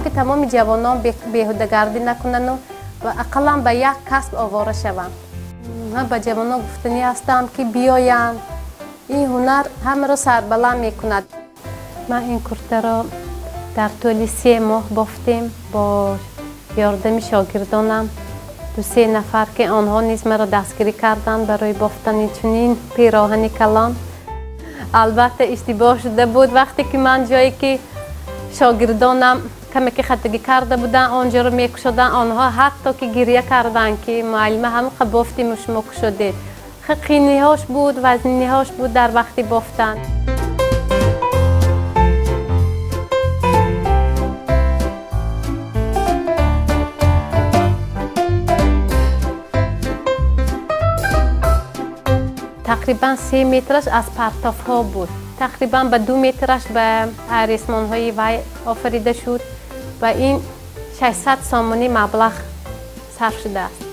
ки тамоми ҷавонон беҳудагардӣ накунанд ва ақаллан ба як касб овора шаванд. Ман ба ҷавонон гуфтанӣ ҳастам, ки биёянд, ин ҳунар ҳамаро сарбаланд мекунад. Ман ин куртаро дар тӯли 3 моҳ бофтем бо ёрдами шогирдонам, 2-3 нафар, ки онҳо низ маро дастгирӣ карданд барои бофтани чунин пироҳани калон. Албатта иштибоҳ шуда буд вақте ки ман ҷое ки шогирдонам каме ки хатогӣ карда буданд, онҷоро мекушоданд. Онҳо ҳатто ки гиря карданд, ки муаллима ҳамақа бофтиму шумо кушодед. Қийниҳош буд, вазниниҳош буд дар вақти бофтан. Тақрибан 3 метраш аз партофҳо буд, тақрибан ба 2 метраш ба ресмонҳои вай офарида шуд ва ин 600 сомонӣ маблағ сарф шудааст.